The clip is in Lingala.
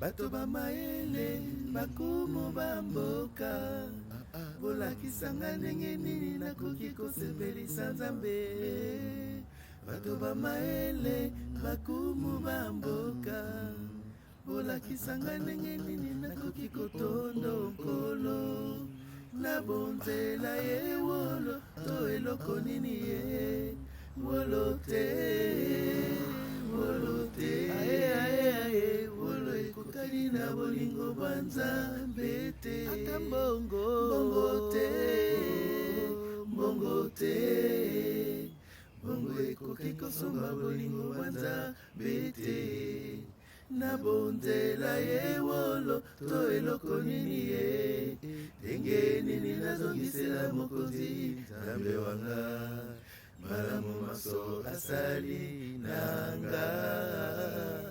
Bato ba mayele bakumu ba mboka, bolakisa nga ndenge nini nakoki kosepelisa Nzambe. Bato ba mayele bakumu ba mboka, bolakisa nga ndenge nini nakoki kotondo Nkolo na bonzela ye wolo to eloko nini ye wolo te, wolo te. Aye, aye, aye, wolo ekokani na bolingo bwa Nzambe te, ata mbongo, mbongo te, mbongo te, mbongo ekoki kosomba bolingo bwa Nzambe te. Na bonzela ye wolo to eloko nini ye, ndenge nini nazongisela mokonzi Nzambe wanga malamu maso asali na nga.